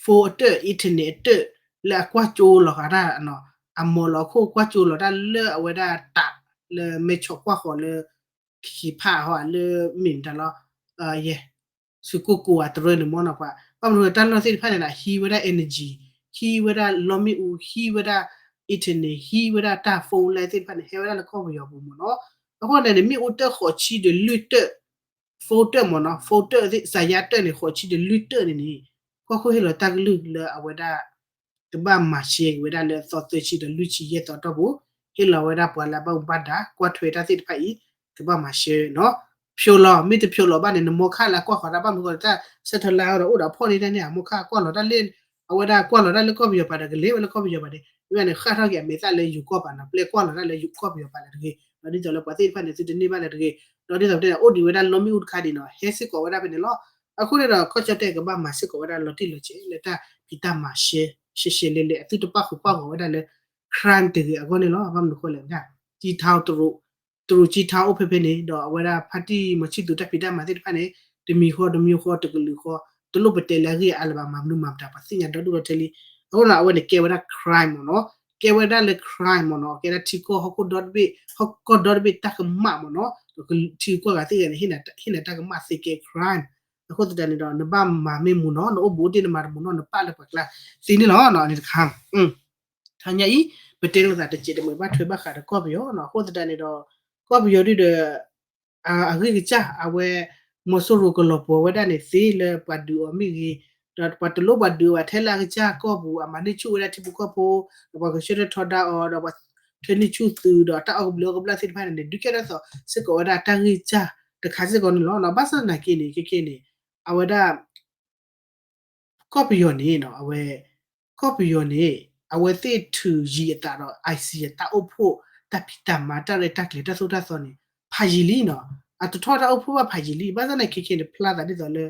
phone အတၢၣ် internet အတၢၣ် လၢအကွၢ်ကၠိလီၤဃာ်တၢ်နီၤ အမိၢ်လီၤခိၣ်ကွၢ်ကၠိလီၤတၢ်လၢအဝဲဒၣ်တၢ် လၢမဲဆီးကွၢ်ဃီၤလၢ ခံဖးဟီလၢမ့ၢ်တၢ်လီၤ ယဲ စုကိၢ်ကိၢ်အတရၢန့ၣ်မ့ၢ်နီၤပှၤ ဘၣ်မနုၤတၢ်လီၢ်သ့ၣ်တဖၣ်န့ၣ် ဟံးဝဲဒၣ် energy ဟံးဝဲဒၣ်လီမ့ၣ်အူ ဟံးဝဲဒၣ် internet ဟံးဝဲဒၣ်တၢ် phone line သ့ၣ်တဖၣ်န့ၣ် ဟဲဝဲဒၣ်လၢကီၢ်ပယီၤပူၤမ့ၢ်နီၤ အဃိန့ၣ်န့ၣ် မ့ၣ်အူတၢၣ်ဃိးဆံဒီးလွံၢ်တၢၣ် phone တၢၣ်မ့ၢ်နီၤ phone တၢၣ် စၤယါတၢၣ်န့ၣ် ဃိးဆံဒီးလွံၢ်တၢၣ်န့ၣ်န့ၣ် ကီၢ်ခိၣ်ဟ့ၣ်လီၤတၢ်ကလုၢ်လၢအဝဲဒၣ် ကဘၣ်မၤရှဲက့ၤဝဲဒၣ်လၢအသီသၢဆံဒီးလွံၢ်ဆံယဲၢ်သီအတီၢ်ပူၤ ဟ့ၣ်လီၤဝဲဒၣ်ပှၤလၢအဘၣ်မူဘၣ်ဒါ ကွၢ်ထွဲတၢ်သ့ၣ်တဖၣ်အံၤ ကဘၣ်မၤရှဲနီၤ ဖျိလီၤ မ့ၢ်တဖျိလီၤဘၣ်န့ၣ် နမိၢ်ခၣ်လၢအကွၢ်ဃီၤတၢ်ဘၣ်မနုၤဃိလၢတၢ် satellite ဒီးအိၣ်ဒီးဖီၣ်န့ၢ်တၢ်န့ၣ် အမိၢ်ခၣ်ကွၢ်လီၤတၢ်လၢ အဝဲဒၣ်ကွၢ်လီၤတၢ်လၢကီၢ်ပယီၤပၤဒီးကလဲၤဝဲလၢကီၢ်ပယီၤပၤန့ၣ် မ့ၢ်ဘၣ်န့ၣ် ဃၣ်ထီၣ်က့ၤအမဲာ်သၣ်လၢယိၤကီၢ်ပၤနီၤ ပျဲကွၢ်လီၤတၢ်လၢယိၤကီၢ်ပယီၤပၤလၢတဂ့ၤ ဒီးဒ်သိးလၢပှၤသ့ၣ်တဖၣ်န့ၣ် သုတန့ၢ်ဘၣ်လၢတဂ့ၤ ဒီးဒ်သိးပတဲန့ၣ် အိၣ်ဒံးဝဲဒၣ်လီမ့ၣ်အူတခါဒံးနီၤ ဟဲစ့ၢ်ကီးဝဲဒၣ်ဖဲန့ၣ်လီၤ. အဃိန့ၣ်ဒီး ကီၢ်ကၠီၣ်တဲၣ်ကဘၣ်မၤစ့ၢ်ကီးဝဲဒၣ်လီၤတံၢ်လီၤဆဲးလၢတၢ်ဖံးတၢ်မၤရှဲရှဲရှဲလဲၣ်လဲၣ် အသုတပၣ်ဃုာ်ပၣ်ဂီၤဝဲဒၣ်လၢ crime တဂ့ၤအဂီၢ်န့ၣ်လီၤ. ဘၣ်မနုၤဃိလဲၣ်ဝဲဒၣ် ကၠံထါတရူး တရူးကၠံထါအိၣ်ဖဲဖဲန့ၣ် ဒီးအဝဲဒၣ်ဖါတံၢ်မီၤဆံၣ်သူးတၢ်ဖံးတၢ်မၤသ့ၣ်တဖၣ်န့ၣ် တမံၤဃီတမံၤဃီတကလုာ်ဃီ တလိၣ်ပတဲလၢအဂ့ၢ်အါလၢၤဘၣ် မၤမနုၤမၤမတၤပှၤသ့ၣ်ညါဒီဒူၣ်ဒီထၢလံ. အဃိန့ၣ် အဝဲန့ၣ်ကဲဝဲဒၣ် crime မ့ၢ်နီၤ ကဲဝဲဒၣ်လၢ crime မ့ၢ်နီၤ ကဲဒၣ်ထံကီၢ်ဟီၣ်ခိၣ်ဒီတဘ့ၣ် ဟီၣ်ကီၢ်ဒီတဘ့ၣ်တၢ်ကမၣ်မ့ၢ်နီၤ ဒီးထံကီၢ်ဂၤသ့ၣ်ဂၤန့ၣ် ဟ့ၣ်နၤတၢ်ကမၣ်သ့ကဲ crime အဃိသတးန့ၣ်ဒီး နဘၣ်မၤမ့ၢ်မူနီၤ နအိၣ်ဘူးအိၣ်တ့ၢ်နမၤတမူနီၤ နပာ်လၢပှၤကျါသ့န့ၣ်လီၤ န့ၣ်တခါ တဟါညါအံၤ ပတဲလိာ်သးတစဲးတမှဲၤဘၣ်ထွဲဘၣ်ဃးဒီးကီၢ်ပယီၤနီၤ အဃိသတးန့ၣ်ဒီး ကီၢ်ပယီၤဒုဒီး အဂံၢ်ကစၢ် အဝဲ မီၤစိရိၤကလီၤပှီၤဝဲဒၣ်န့ၣ်သ့လၢပှၤဒုးအီၤမ့ၢ်ဂ့ၤ, ဒီးပှၤတလိၣ်ပှၤဒုးအီၤဘၣ်ထဲလၢအကစၢ်ကီၢ်ပူၤ အမၤန့ၢ်ဆူၣ်ဝဲဒၣ်ထံဖိကီၢ်ဖိ, ဒီးပှၤကဆှၢထၢၣ်ထီဒါအီၤ ဒီးပှၤထွဲန့ၢ်ဆူၣ်သုး ဒီးတၢ်အီၣ်ကဘျံးအီၣ်ကဘျၣ်သ့ၣ်တဖၣ်န့ၣ်န့ၣ် ဒုးကဲထီၣ်သိးစ့ၢ်ကီးဝဲဒၣ်တၢ်ဂံၢ်စၢ်တခါစ့ၢ်ကီးန့ၣ်လီၤ. ဘၣ်ဆၣ်သနာ်က့န့ၣ် ခဲကဲန့ၣ် အဝဲဒၣ် ကီၢ်ပယီၤန့ၣ် အဝဲ ကီၢ်ပယီၤန့ၣ် အဝဲသ့ၣ်ထုးယံၤအသးဒီး ICE အတၢ်အိၣ်ဖှိၣ် တၢ်ဖံးတၢ်မၤ တၢ်ရဲၣ်တၢ်ကျဲၤ တၢ်သိၣ်တၢ်သီန့ၣ် ဖးယံၤလံနီၤ. အတထီၣ်တၢ်အိၣ်ဖှိၣ်ဘၣ်ဖးယံၤလံ. ဘၣ်ဆၣ်သနာ်က့ခဲကဲန့ၣ် ဖျါသးဒ်သိးလၢ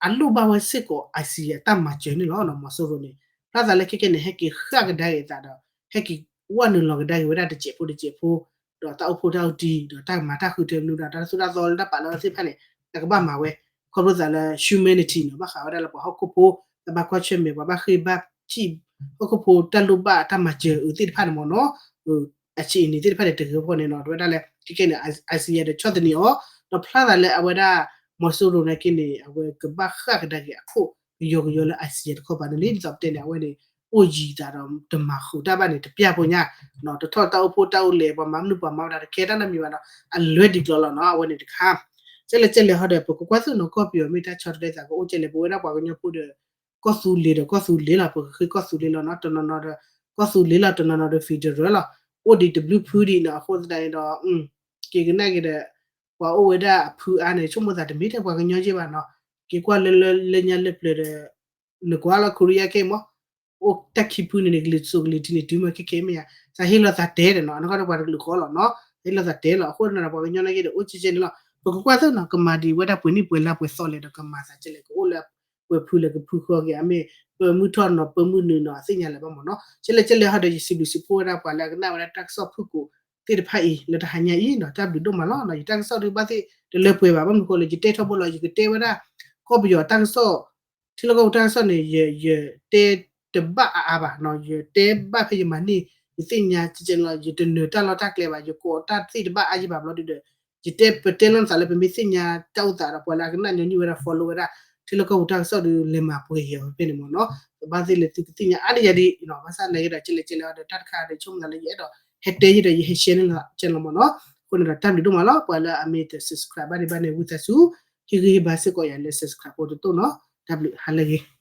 အလိၣ်ဘၣ်ဝဲစ့ၢ်ကီး ICE အတၢ်မၤစၢၤန့ၣ်လီၤ. မီၤစိရိၤန့ၣ် ဖျါသးလၢခဲကဲန့ၣ် ဟဲက့ၤဃၣ်ကဒါက့ၤအသးဒီး ဟဲက့ၤဝဲနုာ်လီၤကဒါက့ၤဝဲဒၣ်တစဲးဖိတစဲးဖိ ဒီးတၢ်အိၣ်ဖှိၣ်တၢ်အိၣ်တံၢ် ဒီးတၢ်မၤတၢ်ဃုထၢမနုၤဒီး တၢ်သိၣ်တၢ်သီလၢတၢ်ပာ်လၢအဝဲသ့ၣ်တဖၣ်န့ၣ် တကဘၣ်မၤဝဲ ခီဖျိသးလၢ humanity နီၤ ဘၣ်ဃးဝဲဒၣ်လၢပှၤဟီၣ်ခိၣ်ဖိ တၢ်ဘၣ်ကွၢ်ဆၢၣ်မဲာ် ပှၤဘၣ်ဃ့ၢ်ဘၣ်ဆံၣ် ဟီၣ်ခိၣ်ဖိတၢ်လိၣ်ဘၣ်တၢ်မၤစၢၤအုးသ့ၣ်တဖၣ်န့ၣ်မ့ၢ်နီၤ အဆံးအနံၤသ့ၣ်တဖၣ်န့ၣ် တဂ့ၤဖီန့ၣ်နီၤ တဝဲဒၣ်လၢ ခဲကဲန့ၣ် ICE ဒီးဆီၣ်သနံးအီၤ ဒီးဖျါသးလၢအဝဲဒၣ် မီၤစိရိၤနာ်က့န့ၣ် အဝဲကဘၣ်ဃၣ်ကဒါက့ၤအခိၣ်ကယီကယီလၢ ICE တခီပၤန့ၣ်လံ ဒ်သိးပတဲန့ၣ် အဝဲန့ၣ် အိၣ်ယံၤသးဒီးတမၤဃုာ်တၢ်ဘၣ်န့ၣ် တပျၢ်ဖိညါ တထီၣ်တၢ်အိၣ်ဖှိၣ်တၢ်အိၣ်လဲၤ ပှၤမၤမနုၤပှၤမၤဝဲဒၣ်တကဲတၢ်နီတမံၤဘၣ်နီၤ အလွဲဒ်ကျီလီၤနီၤ အဝဲန့ၣ်တခါ ကဲလဲၣ်ကဲလဲၣ်ဟီဒီး ပကကွၢ်သိၣ်နီၤ ကီၢ်ပယီၤမ့ၢ်တၢ်ဆီတလဲသးကအိၣ်ကဲလဲၣ် ပဝဲဒၣ်ပှၤကညီဖိဒီး ကီၢ်သူလ့ၤဒီးကီၢ်သူလ့ၤလီၤ ပကဃ့ကီၢ်သူလ့ၤလီၤနီၤ တနီၤနီၤဒီး ကီၢ်သူလ့ၤလီၤ တနီၤနီၤဒီး federal လီၤ အိၣ်ဒံးတဘျုးဖုဒံးနီၤ အဃိသတးန့ၣ်ဒီး က့ၤကနၣ်က့ၤဒီး ပှၤအိၣ်ဝဲဒၣ်အဖုအါန့ၣ် ဆိကမိၣ်သးတမ့ၢ်ထဲပှၤကညီယဲၢ်ဘၣ်နီၤ က့ၤကွၢ်လၢလၢလၢညါလၢပျၢၤဒီး နကွၢ်လီၤ Korea ခဲအံၤမး အိၣ်တၢ်ခံဖုန့ၣ်န့ၣ် ကလံၤစိးကလံၤထံးန့ၣ် တုၤမ့ၢ်ခဲခဲမ့ၢ်ယါ သးဟ့ၣ်လီၤသးတဲဒီးနီၤ အနီၢ်ကီၢ်ဒီးပှၤတကလုာ်ဃီလီၤနီၤ သးဟ့ၣ်လီၤသးတဲလီၤ အဃိန့ၣ်ဒီးပှၤကညီနာ်က့ဒီး အိၣ်ကဲကဲန့ၣ်လီၤ ပကကွၢ်သိၣ်နီၤ ကမၤဒံးဝဲဒၣ်ပှဲၤနံၣ်ပှဲၤလါပှဲၤသီလဲၣ်ဒီး ကမၤသးကဲလဲၣ် ကအိၣ်လၢ ပှဲၤဖုလဲၣ်ကဖုဃီက့ၤ အမ့ၢ် ပၢမုၢ်ထီၣ်နီၤ ပၢမုၢ်နုာ်နီၤ အသ့ၣ်ညါလၢၤဘၣ်မ့ၢ်နီၤ ကဲလဲၣ်ကဲလဲၣ်ဟီဒီး ယစံးဘျုးစံးဖှိၣ်ဝဲဒၣ်ပှၤလၢအကနၣ်ဝဲဒၣ် တၢ်ကစီၣ်ဖုၣ်ကိာ်သ့ၣ်တဖၣ်အံၤ လၢတဟါညါအံၤနီၤ တၢ်ဘျုးဒိၣ်မးလီၤနီၤ ယတၢ်ကစီၣ်ဒုးဘၣ်သ့ၣ်တလၢပှဲၤဘၣ် ဘၣ်မနုၤဃိလၢ ယတဲထီဘိလီၤ ယကတဲဝဲဒၣ် ကီၢ်ပယီၤတၢ်ကစီၣ် ထံလီၢ်ကီၢ်ပူၤတၢ်ကစီၣ်န့ၣ် ယ ယတဲတဘၣ်အါအါဘၣ်နီၤ ယတဲဘၣ်ဖဲယမၤန့ၢ် ယသ့ၣ်ညါကဲကဲန့ၣ်လီၤ ယတနၢၤတၢ်လီၢ်တၢ်ကျဲဘၣ် ယကိးတၢ်သ့ၣ်တဘၣ်အါယံၤဘၣ်ဘျီဒုဒီး ယတဲပတဲလီၤနသးလၢ ပမ့ၢ်သ့ၣ်ညါတၢ်အိၣ်သးဒီး ပှၤလၢအကနၣ်ညီနုၢ်ဝဲဒၣ် follow ဝဲဒၣ် ထံလီၢ်ကီၢ်ပူၤတၢ်ကစီၣ်ဒီး လဲၤမၤပှဲၤယဲၤဖဲန့ၣ်မ့ၢ်နီၤ ဘၣ်သ့ၣ်လၢသုကသ့ၣ်ညါအါဒံးယၤဒံး ဘၣ်ဆၣ်နာ်က့ဒီး ကဲလဲၣ်ကဲလဲၣ်ဟီဒီး တၢ်တခါဒီး ဆိကမိၣ်သးလၢယအဲၣ်ဒိး ဟဲတဲယံၤဒီး ယဟဲ share န့ၣ်လီၤ ကဲလီၤမ့ၢ်နီၤ အဃိန့ၣ်ဒီး တၢ်ဘျုးဒိၣ်မးလီၤ ပှၤလၢအမ့ၢ်တ subscribe ဘၣ်ဒံးဘၣ်န့ၣ် ဝံသးစူၤ ဟ့ၣ်ဂံၢ်ဟ့ၣ်ဘါစ့ၢ်ကီးယၤလၢ subscribe ဖိတတိၢ်နီၤ တၢ်ဘျုးဟါလၢဂ့ၤ